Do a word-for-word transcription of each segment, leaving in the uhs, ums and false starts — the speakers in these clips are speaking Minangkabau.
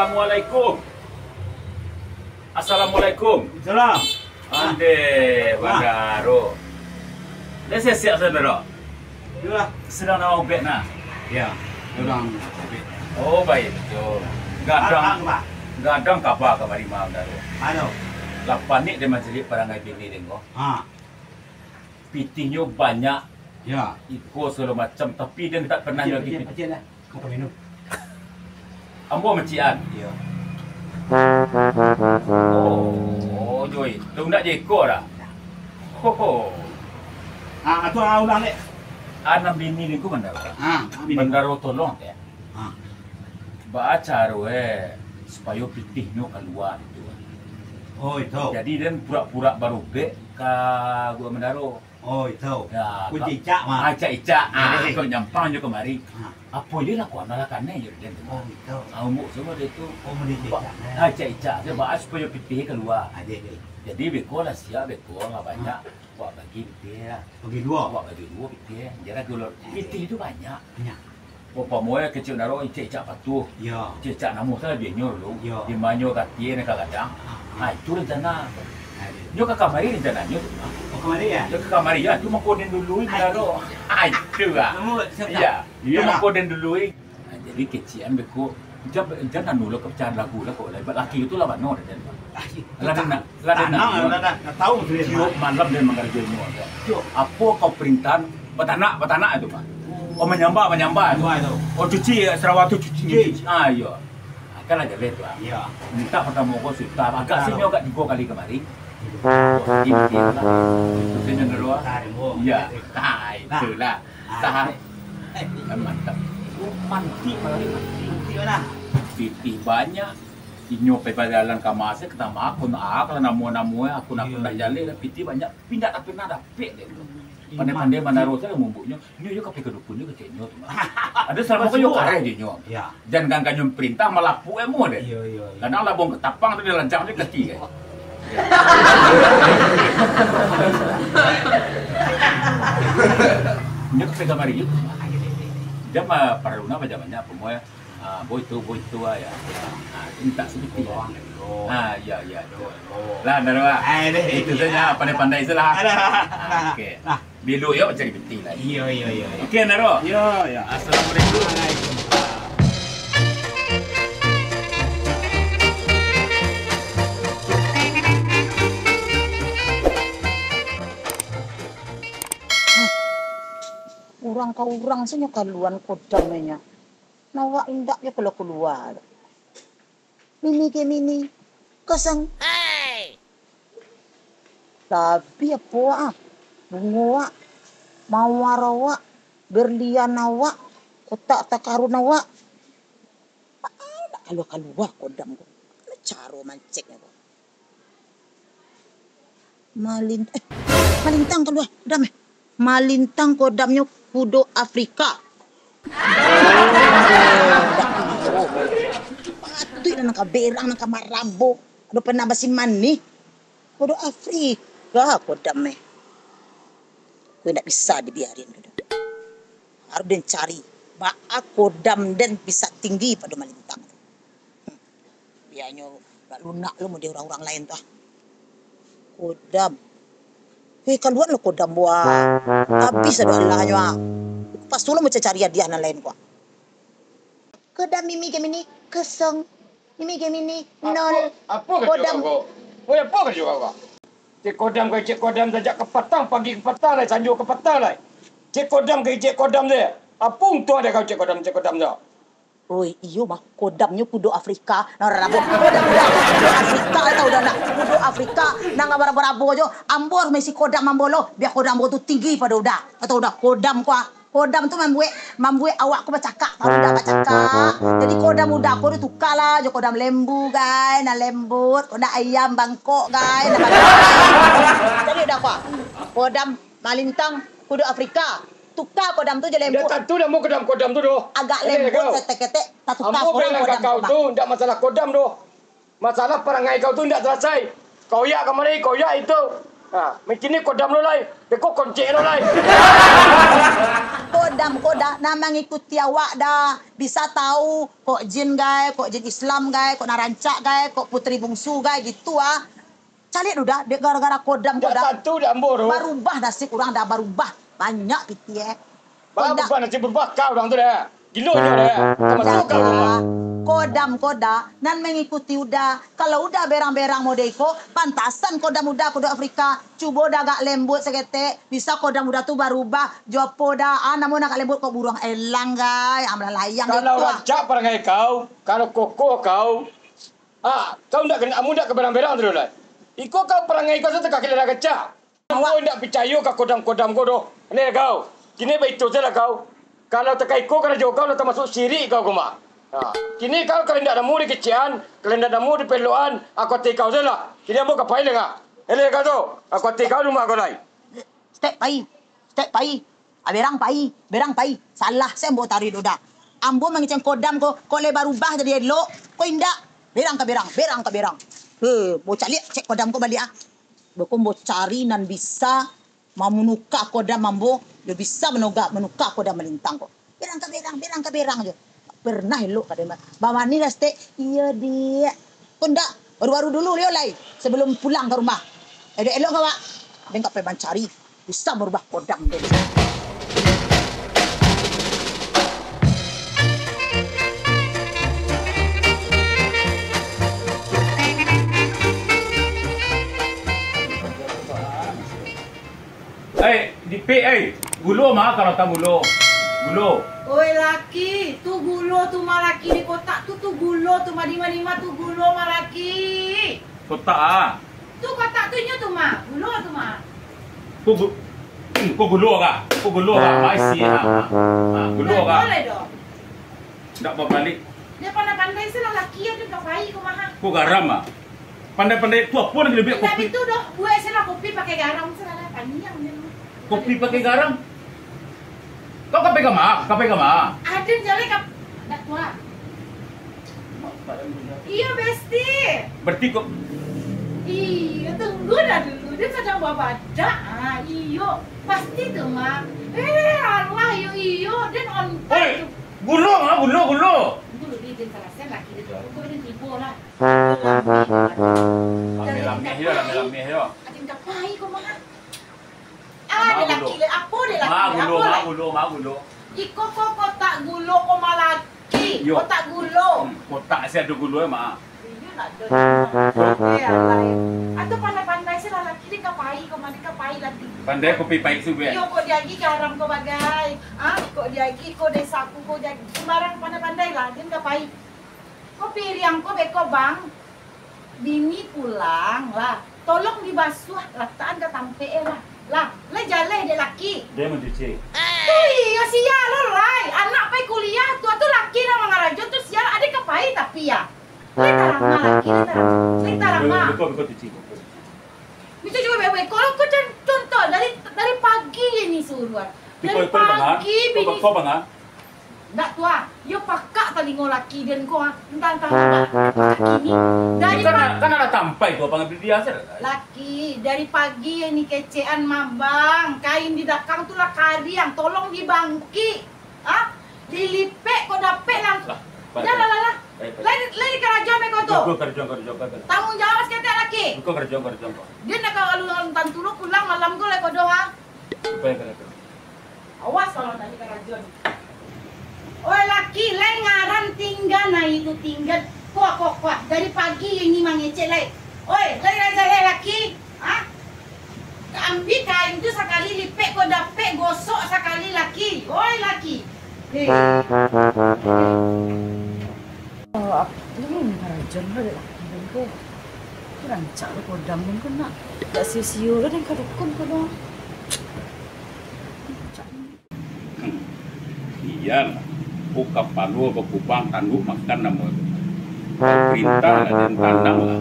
Assalamualaikum. Assalamualaikum. Salam. Ande, Bandaro. Dah siap-siap, Bandaro? Iyolah. Sadang nak ubek nah. Ya, sadang ubek. Oh, baik, jo. Gadang, gadang kaba ka Bandaro. Anu. Lah panek dek majelis parangai bini den ko. Ha. Pitihnyo banyak. Ya. Iko sagalo macam, tapi den tak pernah lagi piti. Makan minum. Ambo mancikan. Iyo. Oh, joi. Tu ndak jeko dah. Ho, ho. Ah, tu, ah, ulang, Lek. Anam bini ni ku bandaro. Ah, bini. Bandaro tolong, Kak. Ah. Baa caro, eh, supayo pitihnyo kalua tu. Oh, itu. Jadi, den pura-pura barubek ka gua bandaro. Oh, itu. Ya, icak-icak mah. Ah, icak-icak. Ah, kok nyampang jo kamari. Ah. Apo je lah, kuah malah kanai je den tu. Oh, itu. Ah, umbuk semua dia tu. Oh, mode icak-icak, eh. Ah, icak-icak. Dia bahas supaya pitih kalua. Ah, dia, dia. Jadi, beko lah siap, beko lah banyak. Ah. Buat bagi pitih lah. Bagi dua? Buat bagi dua pitih. Jadi, kalau pitih tu banyak. Banyak. Umpamo kecek naro icak-icak patuh. Ya. Icak-icak namuah salah dia nyo dulu. Ya. Di manyo gati nak ka gadang. Ah, ah. Ah, itu rencana. Ah, iya. Nyo ka kamari rencana nyo tu. Oh, kamari ya? Nyo ka kamari ya, tu mangko den dulu naro. Ah, itu ah. Namuah siapa? Iya. Iyo, mangko den dulu, eh. Nah, jadi kecek an beko, jan, jan anu lah, ka pacah lagu lah kok. Lah, laki tu lah bano dah, den. Lah, den nak, lah, den nak. Tanang, lah, nak, nak tahu tu, den. Tiok malam den mangarajonyo, kan. Tiok. Apo kau perintahan, batanak, batanak tu, Pak. Oh, manyambah, manyambah tu. Manyambah tu. Oh, cuci, ya, sarawa tu cuci. Cuci. Ah, iyo. Ah, kan lah jaleh tu, ah. Iya. Minta pertama kau sudah. Agak sini agak tiga kali kamari. Wah, ini dia lah. Itu saja dulu, ah. Iya. Ah, itulah. Sah. Kan mantap. Manti malam ni, manti. Manti mana? Pitih banyak. Inyo pai bajalan ka masa, ka tambah akun, ah, kalau namo-namo, akun-akun dah jaleh lah, pitih banyak, pindah tapi nak dapek deh. Pandai-pandai manaro salah mumbuknyo. Nyo, nyo ka pai ka dukun nyo, kecek nyo tu mah. Ada salamo kan nyo kareh je nyo. Ya. Jan kan kanyo perintah malapuk emo deh. Iyo, iyo, iyo. Kadang labong katapang tu dia lancang dia kati kan. Nyo ka pai kamari. Dia mah parlu nak banyak-banyak pemuai. Ah, boy tu, boy tu ah, ya. Ah, minta sedikit. Ah, ya, ya, tu. Lah, dah, dah. Itu saja, pandai-pandai salah. Ah, oke. Bilo yo cari piti lah. Iyo, iyo, iyo. Oke, Naro. Iyo, iyo. Assalamualaikum. Waalaikumsalam. Urang ka urang sajo kaluan kodamnyo. Nah, awak indak jo kalau kalua. Mini ke mini, kosong. Tapi apo ah? Bungo awak, mawar awak, berlian awak, kotak takarun awak. Baa ndak kalua-kalua kodam ko? Baa caro manceknyo ko? Malin-, eh, malintang kalua, kodam, eh. Malintang kodamnyo kudo Afrika. Patuik nan ka berang, nan ka marabo. Ado pernah basimanih. Kudo Afrika kodam, eh. Ko indak bisa dibiarin, kudo. Harus den cari. Baa kodam den bisa tinggi pado malintang tu. Bianyo agak lunak lo mode urang-urang lain tu, ah. Kodam. Eh, kaluan lo kodam buah. Habis ado alahnyo, ah. Pas tu lo mancari hadiah nan lain ko. Kodam mimi ke mini, kosong. Mimi ke mini, nol. Apo, apo karajo kodam. Kau ko? Oi, apo karajo kau ko? Cek kodam ka cek kodam sajak kapatang, pagi kapatang lai, sanjo kapatang lai. Cek kodam ka cek kodam se. Apo untuang dek kau cek kodam, cek kodam tu? Oi, iyo mah, kodamnyo kudo Afrika, nan rabo. Kodam kudo Afrika, tau dah nak. Kudo Afrika, nan barabo-rabo jo. Ambo harus maisi kodam ambo lo, bia kodam ambo tu tinggi pado uda. Tau dah, kodam ko ah. Kodam tu mambuek, mambuek awak ko bacakak, tau dah bacakak. Jadi kodam uda ko tu tuka lah, jo kodam lembu, gai, nan lembut, kodam ayam bangkok, gai, nan bangkok. Jadi uda ko ah. Kodam malintang, kudo Afrika. Tuka kodam tu jo lembut. Ndak tantu namo kodam-kodam tu doh. Agak lembut, ketek-ketek, tatuka kodam. Ambo bilang ka kau tu, ndak masalah kodam doh. Masalah parangai kau tu ndak salasai. Kau yak kamari, kau yak itu. Ha, mungkin ni kodam lo lai. Beko koncek lo lai. Kodam ko Da, nan mangikuti awak Da. Bisa tahu, kok jin gai, kok jin Islam gai, kok nan rancak gai, kok putri bungsu gai, gitu ah. Caliak tu Da, dek gara-gara kodam ko Da. Dak tantu dek ambo tu. Barubah nasib urang Da, barubah. Banyak pitih, eh. Ba-, barubah nasib, barubah kau urang tu Da. Gilo jo Da. Termasuk kau Da. Kodam ko Da, nan mangikuti Uda. Kalau Uda berang-berang model iko, pantasan kodam Uda kodok Afrika. Cubo Da agak lembut saketek, bisa kodam Uda tu barubah. Jo apo Da, ah, namo nan agak lembut kok buruang elang gai, ah, malalayang gitu ah. Kalau rancak parangai kau, kalau kokoh kau, ah, kau ndak kena, amu ndak ka berang-berang tu lai. Iko kau parangai kau tu takah kira rancak. Awak indak picayo ka kodam-kodam ko doh. Neh kau, kini baitu se lah kau. Kalau takaiko karajo kau lah tamasuak sirik kau ko mah. Ha, kini kau kalau indak namu di kecekan, kalau indak namu di pelokan, aku ati kau se lah. Kini ambo ka pai danga. Eleh kau tu, aku ati kau di rumah kau lai. Stek pai, stek pai. Ah, berang pai, berang pai. Salah se ambo taruih doh Da. Ambo mangecek kodam ko, kok lai barubah jadi elok, kok indak. Berang ka berang, berang ka berang. Heh, ambo caliak cek kodam ko baliak ah. Beko ambo cari nan bisa mamunuka kodam ambo, jo bisa manoga-, manuka kodam malintang ko. Berang ka berang, berang ka berang jo. Pernah elok ka den ba-, bamani lah stek. Iyo, Diak. Ko ndak, baru-baru dulu yo lai, sebelum pulang ka rumah. Elok-elok ka awak. Den ka pai mancari, bisa marubah kodam den. Eh, dipik, eh. Gulo ma, kalau tak gulo. Gulo. Oi, laki, tu gulo tu ma laki di kotak tu, tu gulo tu ma, di ma, di ma tu gulo ma laki. Kotak ah. Tu kotak tu inyo tu ma, gulo tu ma. Ko gu-, hmm, ko gulo ka? Ko gulo ka? Ma isi ha. Ha, gulo ka? Boleh doh. Ndak babalik. Dia pandai-pandai se lah laki, ado ka pai ko mah. Ko garam ah. Pandai-pandai tu apo nan lebih. Indak kopi. Itu doh, buek se lah kopi pakai garam se lah, paniang je. Kopi pakai garam? Kau ka pai ka ma? Ka pai ka ma? Aden jaleh ka, ndak kuat. Iyo, Besti. Berarti kau. Iyo, tunggu lah dulu. Dia sadang babadak. Ah, iyo. Pasti tu, Mak. Eh, alah, iyo, iyo. Den on time tu. Oi, gulo, ah, gulo, gulo. Tunggu dulu, den salasan laki dia tu. Pokok den tibo lah. Lameh-lameh yo, lameh-lameh yo. Aden ka pai ko, Mak. Ah, ma gulo. Laki, apo deh laki? Ma gulo, apo ma gulo, ma gulo. Iko ko kotak gulo ko ma laki. Yo. Kotak gulo. Hmm, kotak se ado gulo, eh, ma. Iyo, nak ado. Eh, alai. Atau pandai-pandai se lah laki, den ka pai ko, ma den ka pai laki. Pandai kopi paik subuah. Iyo, kok diagi garam ko bagai. Ah, kok diagi ko desa ku ko diagi. Sembarang pandai-pandai lah, den ka pai. Ko piriang ko beko, Bang. Bini pulang lah. Tolong dibasuah, latakan ka tampek e lah. Lah, lai jaleh dek laki. Dia mancuci. Tu iyo sia lo lai. Anak pai kuliah, tu, tu laki nan mangarajo tu sia, aden ka pai tapi ya. Lai tarang mah laki, lai tarang. Lai tarang mah. Beko, beko cuci. Bisa juo beko. Kalau ko con-, contoh dari, dari pagi ini suruah. Dari pagi bini. Beko, beko, beko, beko. Ndak tu ah, yo pakak talingo laki den ko ah, entah-entah ndak laki ni. Dari kan, pa-, kan alah tampai tu, abang beli dia saja. Laki, dari pagi ni kecekan mambang, kain di dakang tu lah kariang, tolong dibangkik. Ah, dilipek ko dapek lang-, lah, dah lah, lah, lah. Lai, lai karajo me ko tu. Ko karajo, karajo, karajo. Tanggung jawab saketek laki. Ko karajo, karajo, ko. Dia nak kalau tantu lo pulang malam ko lai ko doh ah. Apa yang karajo? Awas kalau tadi karajo ni. Oi laki, lai ngaran tingga nai tu tingga. Kuah, kuah, kuah. Dari pagi ini mangecek lai. Oi, lai, lai, lai, lai laki. Ha? Ambi kain tu sakali lipek ko dapek gosok sakali laki. Oi laki. Hei. Ini karajan lah dek laki den ko. Rancak lah kodam den ko nak. Tak sio-sio lah den ka dukun ko doh. Iyolah, ko kapalo bakubang tanduk makan namo tu. Perintah lah den tanam lah.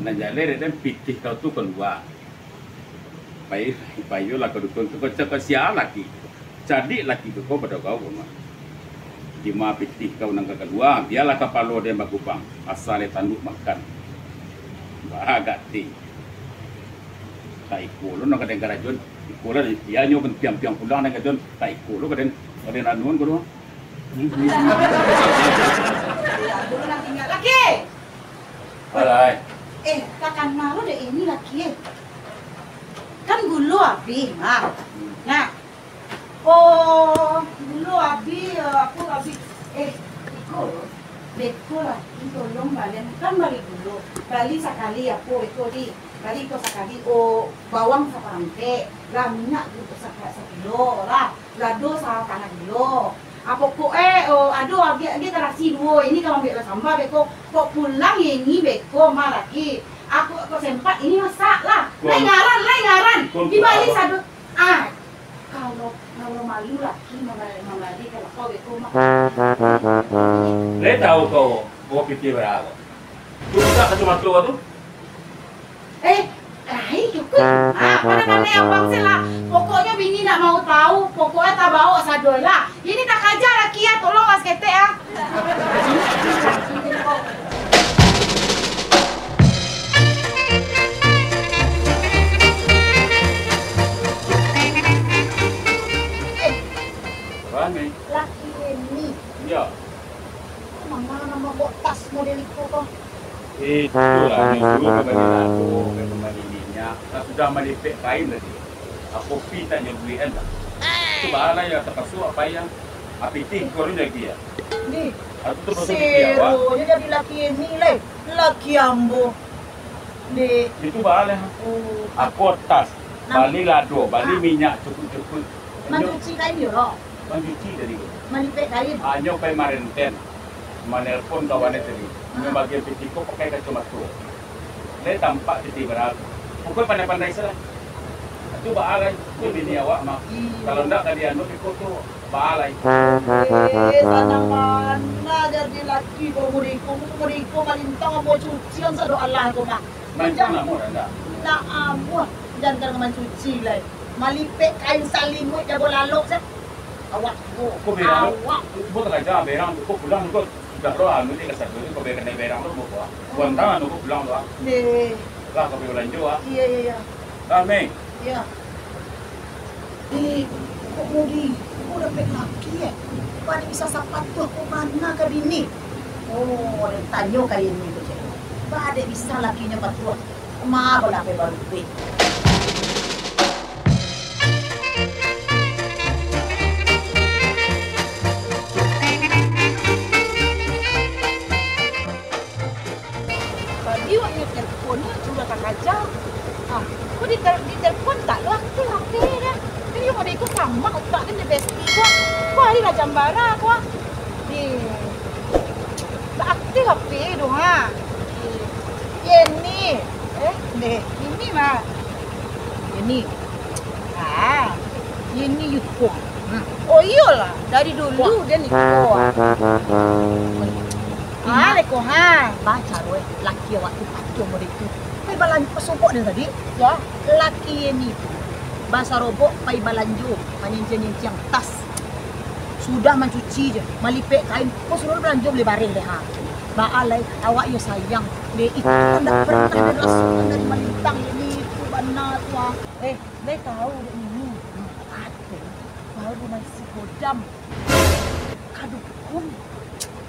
Nan jaleh dek den pitih kau tu kalua. Pai, payolah ka dukun tu, kau cakap sia laki. Cadiak laki tu kau bado kau mah. Dima pitih kau nan ka kalua, bialah kapalo den bakubang. Asa dek tanduk makan. Bagak ti. Tak iko lo nan kadang karajoan, iko lah, iyo nyo kan piang-piang pulang nan karajoan, tak iko lo kadang, kadang ranuan ko doh. Laki! Alai. Eh, takana lo dek ini laki, eh. Kan gulo abih, mah. Nah, oh, gulo abih, eh, apo abih. Eh, iko, beko lah, tolong balian, kan bali gulo. Bali sakali apo, beko di, bali iko sakali, oh, bawang saparangkek, lah minyak tu saka-, sakilo, lah lado satangah kilo. Ah, pokok e, oh, ado agiah, agiah tarasi duo, ini ka maambiak lah samba, beko, kok pulang ini, beko, mah laki. Aku, kok sempat ini masak lah. Lai ngaran, lai ngaran. Di bali sado, ah, Kalau, kalau malu laki mambali, mambali, kalau kau beko mah. Lai tahu kau, kau pitih bara ko? Buka kacomato tu. Eh, lai cukuik. Ah, pandai-pandai abang se lah. Pokoknyo bini ndak mau tahu, pokoknyo tabaok sado lah. Ini takaja laki ah, tolong lah saketek ah. Rami. Laki Eni. Iyo. Manga nan mambaok tas model iko ko? Itulah, nyo suruah ka bali lado, ka bali minyak. Lah sudah malipek kain tadi. Apo pi tak nyo bulikan tak? Tu baa lai, yo tapaso apo yang apitih ko lagi yo. Ni, atu tu paso pitih awak. Seronyo jadi laki Eni lai, laki ambo. Dek. Itu baa lai. Oh. Apo tas, bali lado, bali minyak cukuik-cukuik. Mancuci kain yo lo? Mancuci tadi ko. Malipek kain. Anyo pai marenten. Manelpon kawan e tadi. Nyo bagian pitih ko pakai kacomato. Lai tampak pitih bara. Pokoknyo pandai-pandai se lah. Itu baa lai. Ko bini awak mah. Iyo. Kalau ndak ka dianu iko tu baa lai. Eh, sanang bana jadi laki ko muriko. Muriko malintang ambo cucian sado alah ko mah. Mancang namo dah, dah? Ndak amuah, jan ka mancuci lai. Malipek kain salimuik jago lalok se. Awak ko. Ko berang. Awak. Ko takaja berang, ko pulang ko. Sudah lo, anu je ka sado, ko berang, berang lo, ko. Kuantang anu ko pulang lo, ah. Deh. Lah, ko balanjo, ah. Iyo, iyo, iyo. Lah, Mei. Iyo. Eh, kok Mudi, kok dapek laki, eh? Baa dek bisa sapatuah ko bana ka bini? Oh, den tanyo ka Yeni ko, cek. Baa dek bisa lakinyo patuah? Ma, ko dapek baru duit. Tadi wak nyo telpon, nyo sudah takaja. Ah, ko di tel-, di telpon tak lo aktif H P dah. Kan iyo mode iko samo utak den di besti ko. Ko hari lah jam bara ko. Di, lah aktif H P doh ha. Di, Yeni. Eh, deh, ini mah. Yeni. Ah, Yeni Yuko. Hmm. Oh iyolah, dari dulu den iko. Ah, leko ha. Baa caro, eh, laki awak tu patuah model tu. Pai balan-, pasobok den tadi. Yo. Laki Yeni tu basarobok pai balanjo, manyinciang-nyinciang tas. Sudah mancuci je, malipek kain, ko suruah balanjo bali bareh deh ha. Baa lai, awak iyo sayang. Deh, itu kan ndak pernah den rasokan dari malintang Yeni tu bana tu ha. Eh, lai tahu dek Mimi? Ado, baru maisi kodam. Ka dukun.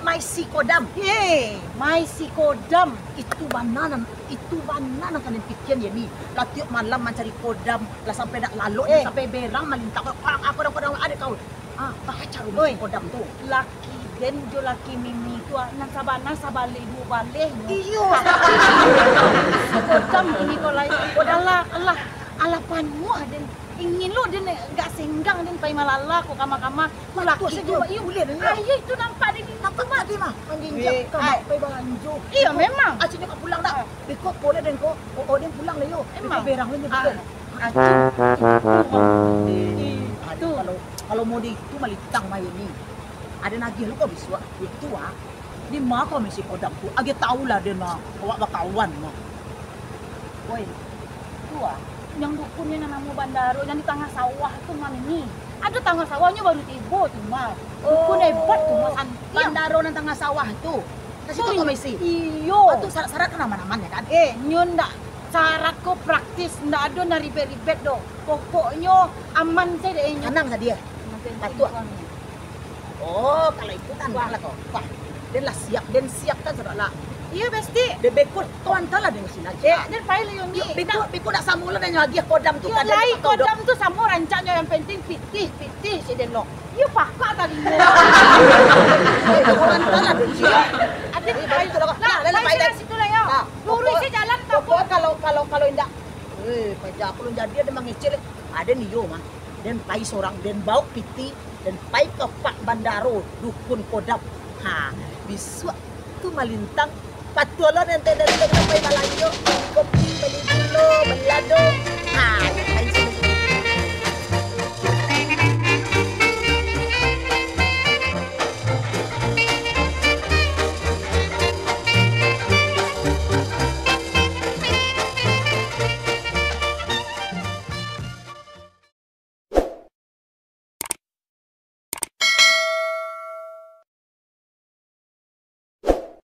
Maisi kodam. Ye, maisi kodam. Itu bana nan, itu bana nan ka den pikian Yeni. Lah tiok malam mancari kodam, lah sampai dak lalok, eh, sampai berang malintang. Kodam, kodam, kodam, ado kau. Ah, baa caro maisi kodam tu. Laki den jo laki Mimi tu, ah, nan sabana sabalik duo baleh nyo. Iyo. Maisi kodam kini ko lai. Alah, alah, alah panuah den. Ingin lo den agak senggang den pai malala ko kama-kama. Laki tu, iyo. Buliah den, iyo. Ayo itu nampak den. Nampak tadi mah. Manjinjak kama pai balanjo. Iyo, memang. Aciknyo ka pulang dak? Beko, beko den ko. Oh, oh, den pulang lah yo. Emang. Beko berang lah nyo. Ah, acik. Itu. Kalau, kalau mode itu malintang main ni. Ado nagih lo ko bisuak. Itu ah. Di ma kau maisi kodam tu? Agiah tahu lah den mah, awak bakawan mah. Woi, tu ah, nan dukun nan namo Bandaro, nan di tangah sawah tu mah Mimi. Ado tangah sawah nyo baru tibo tu mah. Dukun hebat tu mah, santiang. Bandaro nan tangah sawah tu. Ka situ kau maisi? Iyo. Oh, tu sarat-sarat kan aman-aman yo kan? Eh, nyo ndak Syarat ko praktis, ndak ado nan ribet-ribet doh. Pokoknyo aman sajo dek inyo. Tanang sajo. Patuah. Oh, kalau itu tanang lah ko. Wah, den lah siap, den siapkan sudah lah. Iyo, pasti. Den beko, kau antar lah den sini aja. Eh, den pai lah, Yomi. Beko, beko dak samo lah den agiah kodam tu. Iyo, kan, lai kodam tu samo rancaknyo, yang penting pitih, pitih si den lo. Iyo, pakak tadi. Kau antar lah den sini. Ado di pai tu lah. Lah, lah, pai lah situ lah, yo. Lurus se jalan tu. Pokok kalau, kalau, kalau indak, eh, paja aku lun jadi ado mangecek. Ado ni yo mah. Den pai sorang, den baok pitih, den pai ka Pak Bandaro, dukun kodam. Ha, bisuak tu malintang, patuah lo nanti dari den pai balanjo, kopi, bali gulo, bali lado.